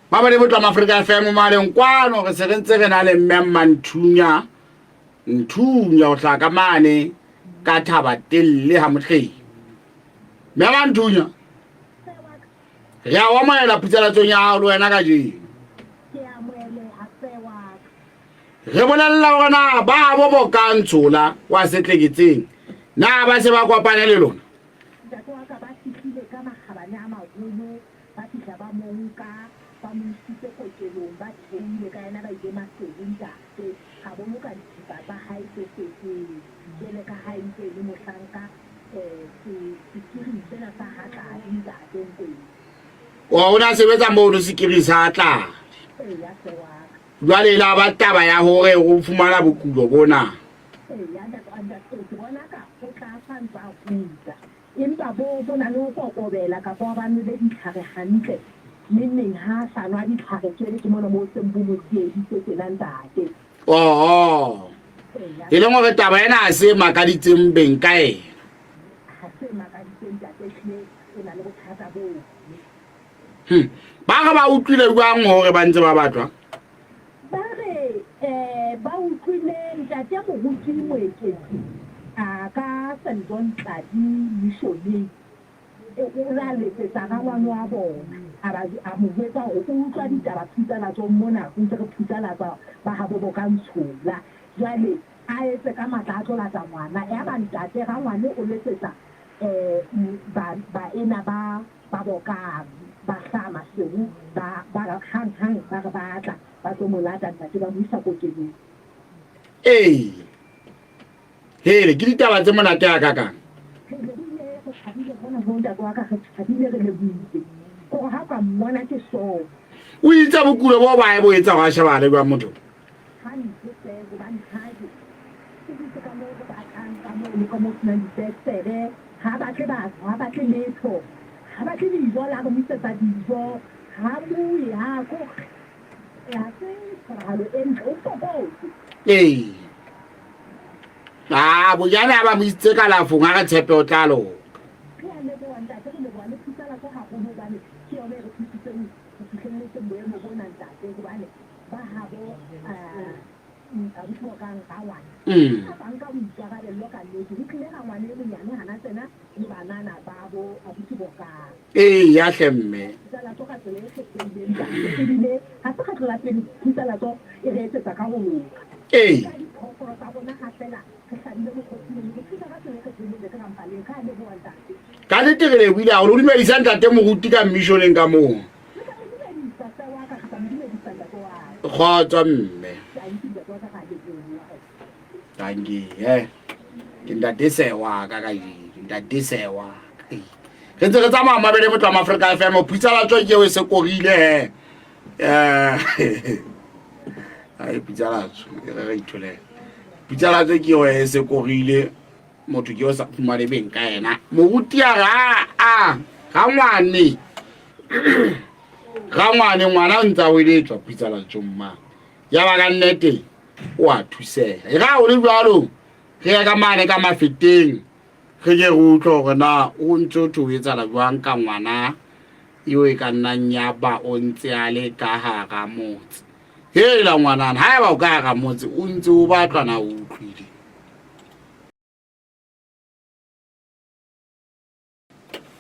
Ba ba le botlwa Afrika FM maleng kwano re se re ntse re na le mme Mmanthunya Nthunya o tla ka mane ka thaba telle ha motlheng. Mme Mmanthunya re a o amohela phutsalatsong ya hao le wena kajeno. Re bolelela gore na ba bo bokang tshola wa setleketseng na ba se ba kopane le lona? Ntate wa ka ba fihlile ka makgabane a maholo, ba fihla ba mo nka, ba mo isitse kokelong, ba theohile ka yena ba ile Maseru. Ntate a boloka dithipa tsa hae tse setseng, jwale ka ha e ntse e le mohlanka se, sekiring sena sa ha Tladi, Ntate Nkwena. O, o ne a sebetsa mono sekiring sa ha Tladi. Eya, hle wa ka. Jwale e la ba taba ya hore o fumana bokulo bona. Eya, ntate, ntate, ke bona ka o tla sa ntse a kula. Empa bo, bo na le ho kokobela kapa ba nwele ditlhare hantle. Neng neng ha a sa nwa ditlhare tswele ke mona moo seng bo mo tsieditse tjena, ntate. Oho. Eya. E leng hore taba ena ha se e makaditseng beng ka ena. Ha se e makaditseng, ntate, ehlile o na le bothata boo. Hmm. Ba re ba utlwile jwang hore ba ntse ba batlwa? Ba re eh, ba utlwile ntate moruti Moeketsi a ka St John Tladi missioneng e, o la letsetsa rangwane wa bona a ba a mo jwetsa hore o utlwa ditaba phutsalatsong mona ho ntse re phutsalatsa ba habo bo ka ntshola jwale a etse ka matla a tlo lata ngwana yaba ntate rangwane o letsetsa eh, ba baena ba Ba bokang, ba hlaha Maseru, ba, ba re hang-hang ba re ba tla, ba tlo mo lata ntate, ba mo isa kokelong. Ee. Hele, ke ditaba tse monate hakakang. Re lebohile, re thabile hona hoo ntate wa ka, re thabile, re lebohile. Kore ha o ka mmona ke sono. O itse bokulo boo ba hae bo etsa hore a shebahale jwang motho? Hampe hle, hobane haje o dutse ka moo ho batang ka moo le ka moo ho senang difestere. Ha a batle batho, ha a batle letho, ha a batle dijo, le ha re mo isetsa dijo, ha a bue, ha a koge. Ha se tshebahalo e ntle, o fokotse. Ee. A bonyane ha ba mo isitse kalafong, ha re tshepe o tla loka. Re a leboha ntate, re leboha le phusalatso haholo hobane ke yona e re thusitseng ho fihlelletseng boemo bona ntate, hobane ba habo abuti Bokang rangwane a ba nka boikarabello ka nnete. Ho tlile rangwane e monyane hana tsena le banana ba bo abuti Bokang. Ee ya hle mme. Phusalatso ka tsela e kgethehileng ntate, ebile ha se kgetlo la pele Phusalatso e re etsetsa ka ho loka. Ee. Ka diphoofolo tsa rona ha fela re hlabile mokgosi mono, re thusa ka tsela e kgethehileng ntate Rampaleng. Re a leboha ntate. Ka nnete re lebohile haholo. O dumedisa ntate moruti ka mmissioneng ka moo. Kgotso mme. Dankie eh. Ke ntate Sewa ka kajeno, ntate Sewa. Re ntse re tsamaya mabele motho wa Afrika FM, Putsalatso ke eo e se korile he. Eh. Ai Putsalatso, e re re itholele. Putsalatso ke eo e se korile. Motho ke o sa fumane beng ka yena. Moruti a re a a rangwane. Rangwane ngwana o ntse a weletswa Putsalatso mma. Ya ba ka nnete o a thuseha. E ra o le jwalo re ya ka mane ka mafeteng re ke re utlwe hore na o ntse o thwe o etsahala jwang ka ngwana eo e ka nnang ya ba o ntse a le ka hara motse. Hela ngwanana, haeba o ka hara motse o ntse o batlwa na o utlwile.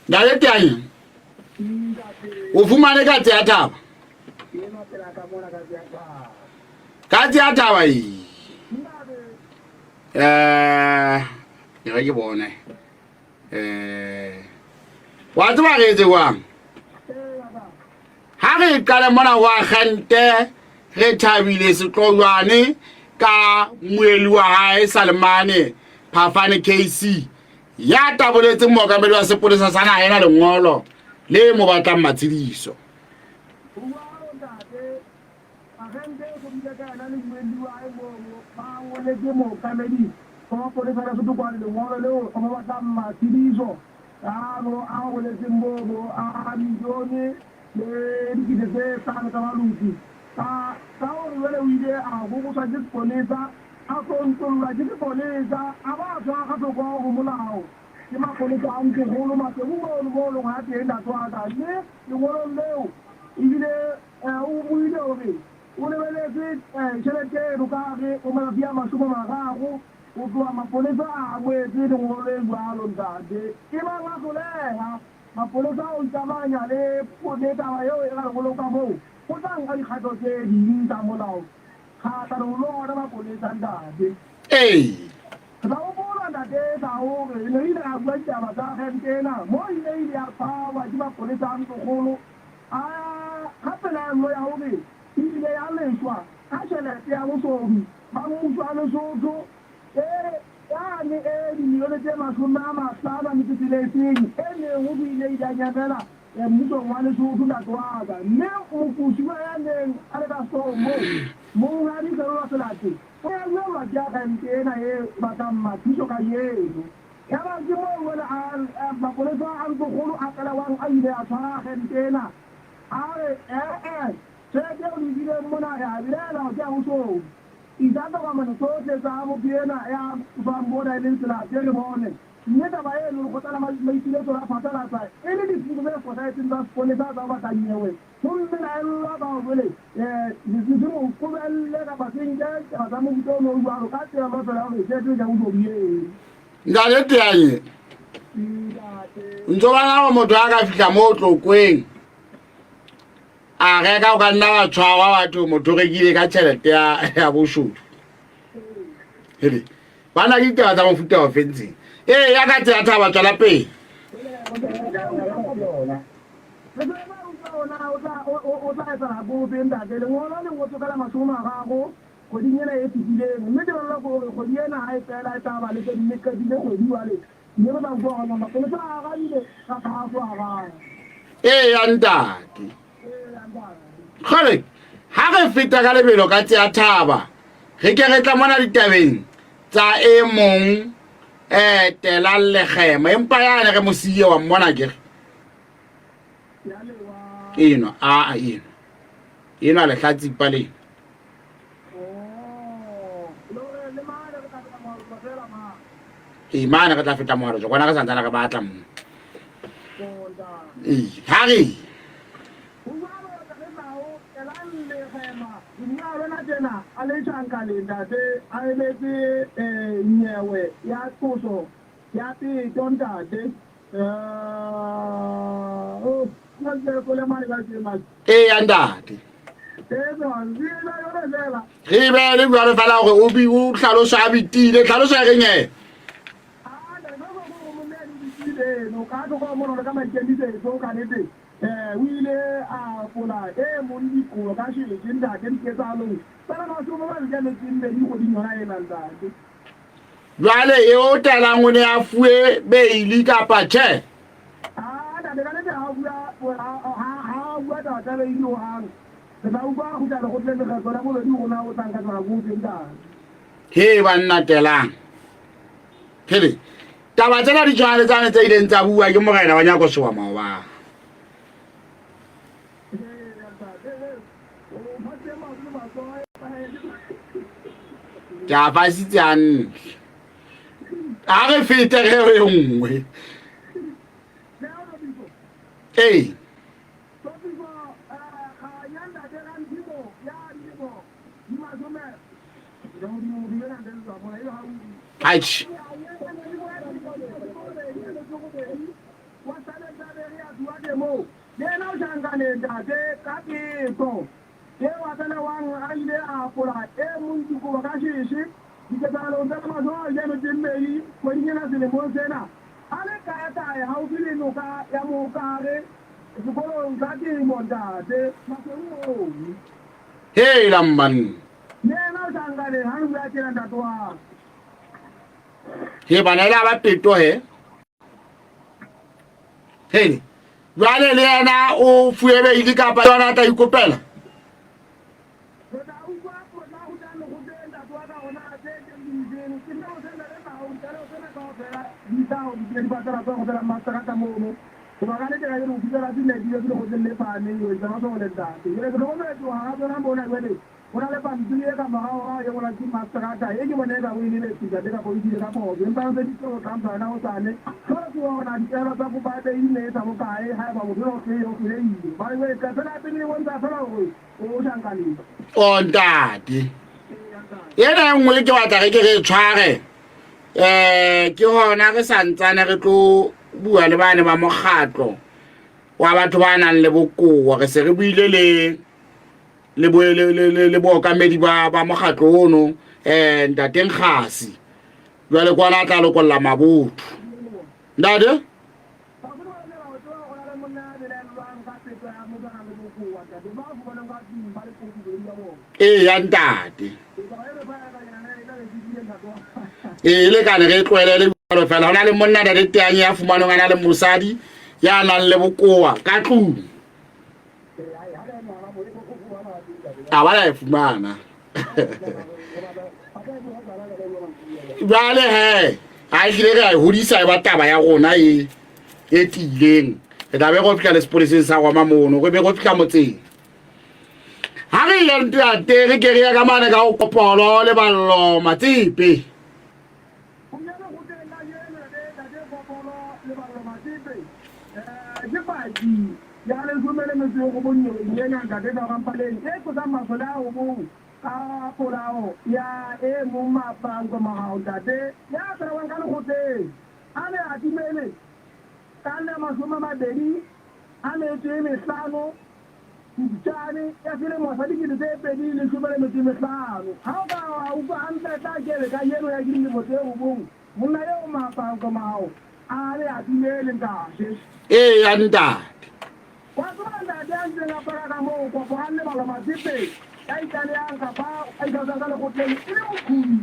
Ntate Teanya, o fumane katse ya thaba? Katse ya thaba e. Eh, e re ke bone. Eh, wa tseba re etse jwang? Ha re qale mona ho agente re thabile setlojwane ka moeli wa hae Salemane Phafane KC ya taboletseng mookamedi wa sepolesa sa naha ena lengolo le mo batlang matshediso. Agente e godile ka yena le mmuelli wa hae mono ba ngoletse mookamedi wa mapolesa a Lesotho kwano lengolo leo ba mo batlang matshediso a bo a boletseng bobo a milione le dikete tse hlano tsa maluti ka ka hore jwale o ile a boboswa ke sepolesa a tlontlollwa ke sepolesa a ba a tshwara ka thoko ho molao. Ke mapolesa a Ntlokgolo Maseru mono mo leng ga teng ntate wa ka. Mme lengolong leo ebile o buile gore o lebeletse tšhelete eno ka gare go matsatsi a 30 go tloga mapolesa a amoetse lengolo le jwalo ntate. E bang a hloleha mapolesa ho ikamanya le le taba eo e ka lengolong ka moo, go tla nka dikgato tse ding tsa molao kgahlanong le ona mapolesa ntate. Ee. Re tla hopola Ntate Esau hore re ne re ile ra bua ditaba tsa agente ena moo e ile ile ya tshwarwa ke mapolesa a Ntlokgolo a ka pelaello ya hore e ile ya leshwa ka tjhelete ya boshodu ba mmuso wa Lesotho e yane e dimilione tse 56 e neng ho thwe e ile ile ya nyamela mmusong wa Lesotho ntate wa ka. Mme moqosuwa ya neng a le ka sehloohong moo, Monghadi Sello Selate, O ya buellwa ke agente ena e batlang mathuso kajeno. Yaba ke moo jwale a mapolesa a Ntlokgolo a tlelewang a ile a tshwara agente ena. A re, E-e, tjhelete eo le e fileng mona re a belaela hore ke ya boshodu. Isa tokomane tsohle tsa motho ena ya tswang mona e leng Selate re bone. Mme taba eno lekgotla la maipiletso la phatlalatsa e le diphuputso tse fosahetseng tsa sepolesa tsa ho batla nyewe. Ho mmelaellwa bao jwale se mo qobelle kapa se nke taba tsa mofuta ono o jwalo ka tebello fela ya hore tjhelete e ja boshodu eno. Ntate Teanye, Ntate. ntso bona gore motho a ka fihla mo Tlokweng a reka o ka nna wa tshwarwa batho motho o rekile ka tšhelete ya boshodu. Hele, bana ke ditaba tsa mofuta o fentseng. Ee, ya ka tsela thaba tswela pele. Re tsebe utlwa ona o tla o tla etsahala bobe ntate. Lengolo le ngotswe ka la 30 kgweding ena e fetileng mme tebello ke hore kgwedi ena ha e fela e tla ba le le qetile kgwedi jwale mme re tla utlwa hore na mapolesa a arabile kapa ha a so arabe. Eya ntate. Kgale ha re feta ka lebelo ka tseya thaba re ke re tla mona ditabeng tsa e mong um telang lekgema empa yane re mo siye wa mmona kere eno aa eno eno a lehlatsipa leno ee mane re tla feta mogaretso kona re santsana re batla mo ee ha re a le tjhankaneng ntate a emetse nyewe ya qoso ya peto ntate. Eya ntate. Re be le jwalo fela gore o bi o tlhaloso a bitile tlhaloso ya reng e? O ile a apola e mong dikobo ka sheke ntate diketsahalong tsa la 22 kgweding yona ena ntate. Jwale e o telang o ne a fuwe beili kapa tjhe? Ah, ntate, ka nnete ha bua ha bua taba tsa beili hohang. Re tla utlwa a kgutla lekgotleng lekgetlo la bobedi hore na o tla nka tsela ko teng ntate. He banna telang. Hele, taba tsena di tshwana le tsane tse ileng tsa bua ke morena wa Nyakosowa maobane. Ke a fasitse hantle. A re fete re e nngwe. Ee. Atjhe. Le yena o tjhankaneng ntate ka peto eo a tlalehwang a ile a apola e mong dikobo ka sheshe diketsahalong tsa 22 kgweding ena selemong sena a le kaekae haufi le noka ya Mohokare sekolong sa temo ntate Maseru mono. Helang banna. Le yena o tjhankaneng ha re bua tjena ntate wa ka. He bana e la ba peto he. Hey, jwale le yena o fuwe beili kapa yona a tla ikopela? Go na le pampiri e ka morago e ngolwa ke maseterata e ke bone e ka bo e lebetse ntate kapa o e dile ka phoso empa re feditse go hlompha yona hosane. Jwale ke bona dipeelo tsa kopo ya beile e sa bokae haeba motho enwa o hlolehile. Hobane jwale leqephe la pele le bontsha feela hore o tjhankaneng. O ntate. Ena e nngwe ke batla re ke re tshware. Eh ke hona re sa ntsane re tlo bua le bane ba mokgatlo wa batho ba nang le bokowa re se re buile le le bo le le le bookamedi ba ba mokgatlo ono eh ntate Nkgasi jwale kwana a tla lokolla mabotho ntate. Ee ya ntate ee e lekane re e tloelele jalo fela go na le monna ntate teanye ya fumanong a na le mosadi ya nang le bokoa ka tlung a ba ya e fumana jwale he a ehlile re a e hodisa e ba taba ya rona e e tiileng re tla be go fihla le sepoleseng sa roma mono re be go fihla motseng ha re ile ntate re ke re ya ka mane ka go kopolo le ballo matsepe. Gomme lekgotleng la jeno le Tate Kopolo Leballo Matsepe, ke paki ya lesome le metso e robong nyeweng ena Ntate Tlhorang-Paleng e qosang masole a robong ka polao ya e mong Mapanko Mahao Ntate ya tshwarwang ka lekgotleng a ne a timele ka la 20 a metso e mehlano Phupjane ya selemo sa 2015. Ha o ka wa utlwa hantle tla ke re kajeno ya ke dilemo tse robong monna eo Mapanko Mahao a be a timele ntate. Eya ntate. Wa tseba ntate ya ntseng a paka ka moo Koporang Lebalo Matsepe ya itlalehang kapa a itlhalosang ka lekgotleng e le moqhobi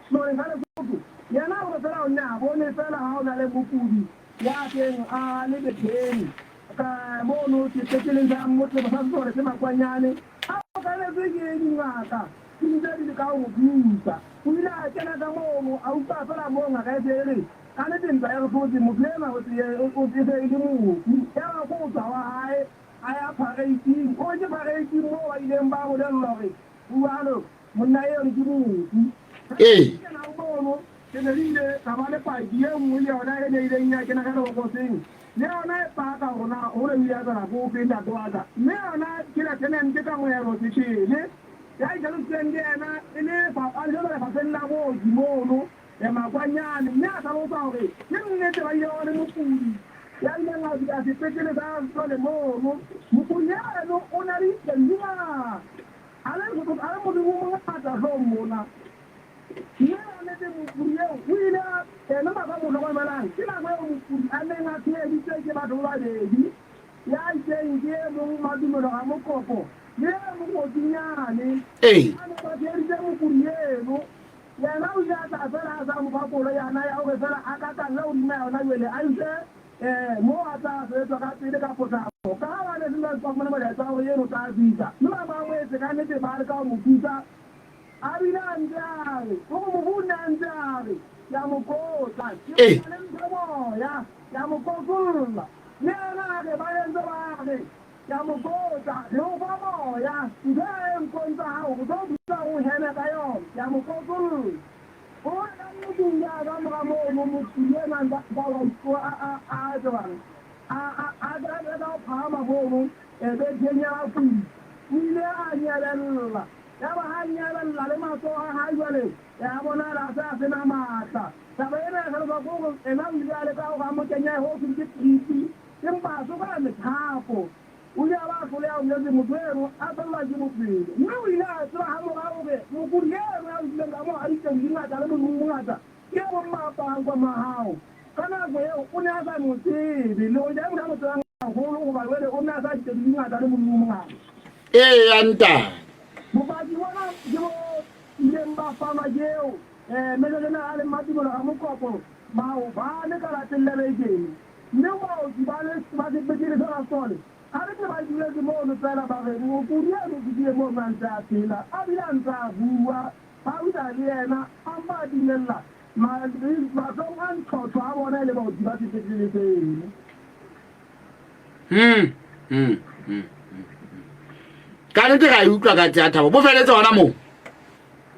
Sehlopheng sa Lesotho. Yena o re fela o nne a bone fela ha o na le mokudi ya teng a le betheng ka mono sepetleleng sa Motlebo sa Sesole se Makwanyane a okametswe ke dingaka di ntse di leka ho mo thusa. O ile a kena ka mono a utlwa fela moo ngaka e se e re ka nnete ntwa e re hlotse motho enwa o se e se e le mofu. Yaba ke ho tswa wa hae a ya phareiting. O re ke phareiting moo ba ileng ba bolellwa hore jwalo Monna eo ke mofu. Ee. Ke kena ho mono, ke ne ke ile ka ba le paki e nngwe le yona e ne ileng ya kena ka lebokoseng. Le yona e paka hore na ho ne ho ile ha etsahala ke ofe ntate wa ka. Mme yona ke Lieutenant Kamohelo Sechele, ya itlhalositseng le yena e le a sebetsa lefapheng la booki mono Makwanyane. Mme a hlalosa hore ke nnete ba ile ba ba le mokudi ya ileng a fihla sepetlele sa Sesole mono. Mokudi eno o ne a le diteng di ngata. A le a le modimo o mongata hlong mona. Mme ka nnete mokudi eo o ile a ema ba mo hlokomelang. Ke nako eo mokudi a neng a tsheheditswe ke batho ba babedi, ya itseng ke e mong Matumelo Ramokopo le e mong Motsinyane. Ee. Ba ne ba tsheheditse mokudi eno. Yena o ile a tla feela a sa mo fa koloi yana ya hore feela a ka kalla hodima yona jwale a ise moo a tla sebetswa ka pele ka potlako. Ka ha ba ne se ba fumane molaetsa wa hore eno o tla fihla, mme ba mo amohetse ka nnete ba leka ho mo thusa. A bile a ntse a re, o re mofu o ne a ntse a re, Ke a mo kotla, ke batla le mphe moya, ke a mo kotlolla. Le yena a re, ba entse ba re, Ke a mo kotla, re o fa moya, ntho ena e nkong tsa hao, re tlo o thusa hore o heme ka yona. Ke a mo kotlolla. O re ka nnete o ile a ka mora mono mokudi enwa a a a tsebang a a a a ka ho phahama mono betheng ya bakudi. O ile a nyebella. Yaba ha a nyebella le matsoho a hae jwale ya bonahala a se a se na matla. Taba ena e hlaloswa ke hore ena o ile a leka hore a mo kenye ho thweng ke tripi empa a sokola methapo. O ile a ba a hloleha ho jwetse motho eno a fellwa ke bophelo. Mme o ile a tseba hamorao hore mokudi eno ya utlwileng ka moo a diteng di ngata le molimo o mongata ke e mong Mapanko Mahao. Ka nako eo o ne a sa mo tsebe le hoja e motho a mo tsebang haholo hoba jwale o ne a sa diteng di ngata le molimo o mongata. Eya ntate. Bopaki bona ke bo ileng ba fanwa ke eo Major General Mmatumelo Ramokopo maobane ka lapeng la Bekeng. Mme baoki ba le ba sepetlele sa Rasole ga re ke ba duletse mono fela ba re mokudi eno o fihlile mono a ntse a phela a bile a ntse a bua, ba buisana le yena a mpa a timella mahlong a ntshotho a bona e le baoki ba sepetlele seno. Hmm, hmm, hmm, hmm. Ka nnete ga e utlwa ka tseya thabo. Bo feletse gona moo.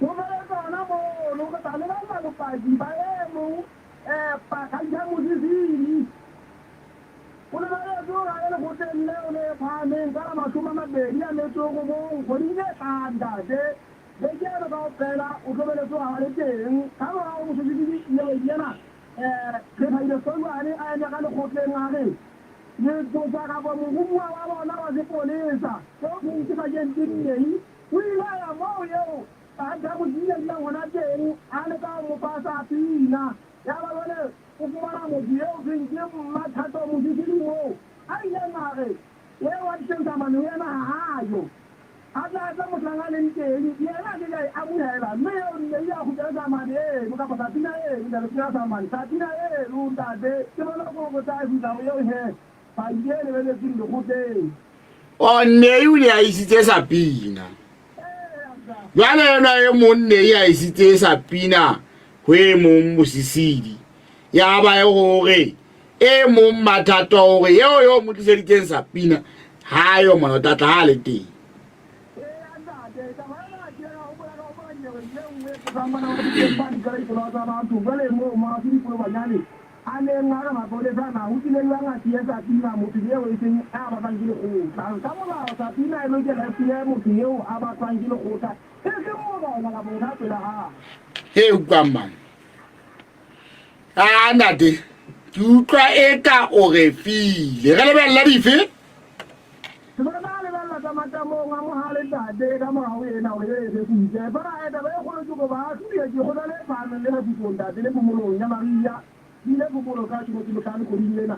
Bo feletse gona moo. Re tla lebelela bopaki ba e mong Pakgantšha Mosisili. O lebeletswe gore a ye lekgotleng leo le phahameng ka la 29 kgweding e tlang, Ntate. Beke eno kaofela o tlo beletswe gore a le teng. Ka morago Mosisili yena Rethabile Solwane a eme ka lekgotleng a re, Letsosa kapa moromuwa wa bona wa sepolesa eo thweng ke Sergeant Mmei o ile a ya moo eo Pakgantšha Mosisili a dulang gona teng a leka go mo fa sa pina. Ya ba jwale o fumana motho eo thweng ke Mmathato Mosisili moo a ileng a re eo a tlileng Samane ho yena ha a yo. A tla tla mohlang a leng teng, yena a ke ke a e amohela. Mme eo Nnei a kgutlele Samane eno, kapa Sapina eno, ntate Pina Samane, Sapina eno, ntate, ke bona ko go tla fihla ho eo he, paki e lebeletsweng lekgotleng. O Nnei o ne a isitse Sapina. Jwale enwa e mong Nnei a isitse Sapina ho e mong Mosisidi. Ya ba e hore e mong Mathato hore eo yo mo tliseditseng Sapina ha yo mona o tla tla ha le teng. A neng a re mapolesa na ho tlile jwang a siye Sapina motho eo e seng a batlwang ke lekgotla. Ka molao Sapina e lokela e siye motho eo a batlwang ke lekgotla e seng morena kapa motho a pela hae. He utlwang man. A ntate ke utlwa eka o re file. Re lebella dife? Ke bona ba lebella tsa matamong a mohale ntate ka morao ena hore e re kgutle. Fela eh, taba e kgolo ke gore baahlodi ke kgotla le phahameng le kgefutso ntate le phomolong ya mariha. Ke ile phomolo ka 15 kgweding ena.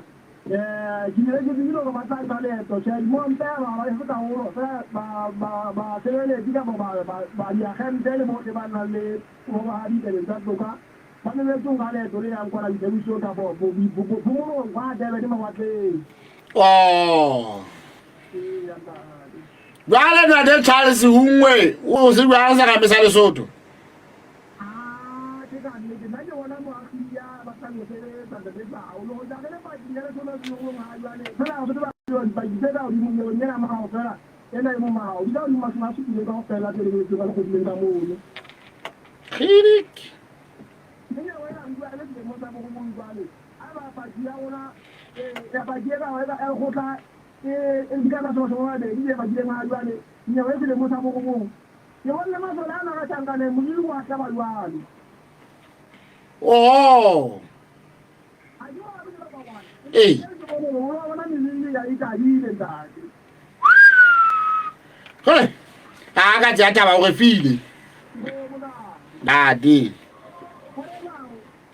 Eh, ke bile ke tsebile hore ba tla nka leeto. Tjhe, dimompe ba ba se karolo fela ba ba basebeletsi kapa ba ba ba diagente le bohle ba nang le bohadi tabeng tsa toka ba memetswe ho nka leeto le yang kwana boithabisong kapa phomolong kwa Durban mawatleng. Oh. Jwale ntate Charles Hungwe o se jwang sa rame sa Lesotho? Ah, ke ka nnete nna ke bona moahlodi ya batlang ho sebetsa ntate Tau le hoja re le paking ya Lesotho sehloohong ha jwale fela re tseba dipaki tse ka hodimo nyeweng ena morao fela ena e momao di ka hodimo 70 kaofela tse lebeletsweng ka lekgotleng ka mono. Kgidik. Mme nyewe ena re bua le selemong sa borobong jwale haeba paki ya rona ya paki e ka e lekgotla e di ka 20 tse pakileng ha jwale nyewe e selemong sa borobong ke bonne masole ana ka tjhankaneng moriri wa hlaba jwale. Oh. Ee. Hey, a ka tšea taba o re file. Dade.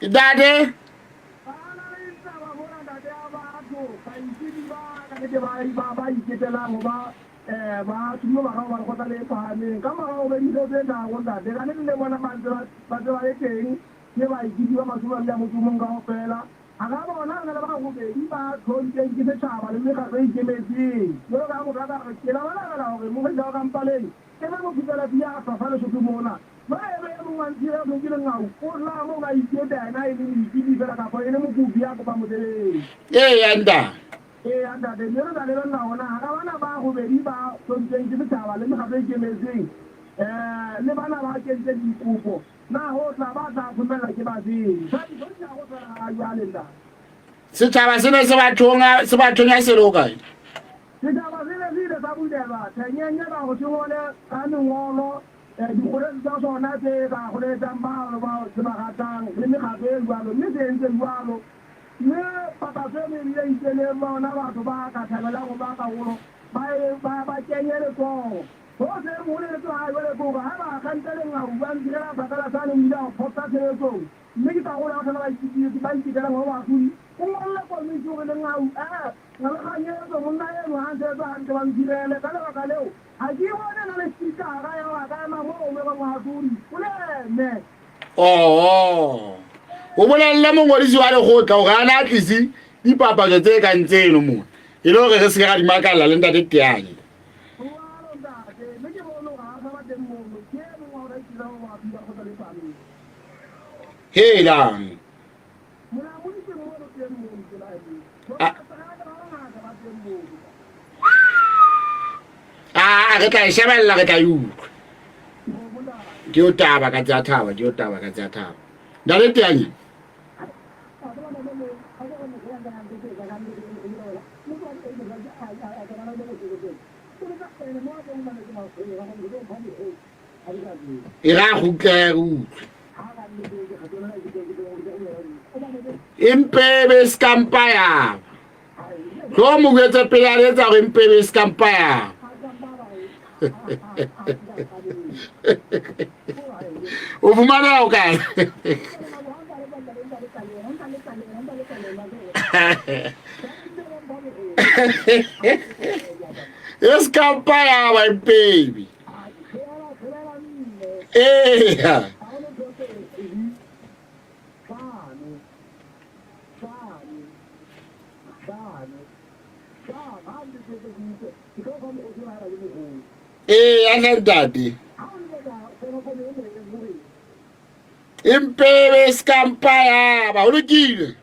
Dade. Ba thuma ba gago ba lekgotla le phahameng ka morago be dijo tse tharo ntate ka nnete le bona ba ntse ba ntse ba le teng ke baikiti ba 20 a motso o mong kaofela. Hara bona re na le ba robedi ba tlhompheng ke setjhaba le mekgatlo e ikemetseng. Jwalo ka ha motho a ka re, Ke labalabela hore Mokgwetsa wa Kampaleng e be mophuthelaphi ya hlwahlwa Lesotho mona. Jwale e be e mong wa Ntshire ya thweng ke Lengau o hlaha mono a iketa yena e le moikiti feela kapa e le mokopi ya kopang mosebetsi. Eya, ntate. Eya, Ntate, mme re tla lebella hona hara bana ba robedi ba hlompheng ke setjhaba le mekgatlo e ikemetseng, le bana ba kentseng dikopo. Na ho tla ba tla thomella ke bafeng? Sa dintho di tla go fela ha jwale, Ntate. Setjhaba se ne se ba thonya, se ba thonya se le hokae? Setjhaba se ne se ile sa bulelwa thenyenye ka hore se ngole ka mengolo dikgoletso tsa sona tse ka kgoletsang bao bao se ba ratang le mekgatlo e jwalo, mme se entse jwalo. Mme papatso eno e bile e itse le bona batho ba ka thabelang ho ba karolo ba e ba ba kenye letsoho. Ho seng ho letswe ha jwale ke hore haeba akgente Lengau ba ntirela phatlala sane o ile a phoqa tshebetsong mme ke karolo ya ho thola baikitisi ba iketelang ho baahlodi. O ngolle komiti hore Lengau eh na le kganyetso monna eno ha ntshebetsa hantle ba ntirele ka lebaka leo ha ke bone na le speaker-a ya hore a ka ema moo mme ba moahlodi o le eme. Oo. O bolelle mongodisi wa lekgotla hore a ne a tlise dipapatso tse kang tseno mona e le hore re se ke ra di makalla le ntate Teanye. Helang. A A re tla e shebelela, re tla e utlwa. Ke yo taba ka tsa thaba, ke yo taba ka tsa thaba. Ntate Teanye. E ra kgutle re utlwe. Empebe skampa ya. Tlo mo jwetsa pele a letsa gore empebe skampa ya. O fumana o kae? Eskampa ya ba baby. Eya. Ee, a ntate. Impebe skampa ya ba o lokile.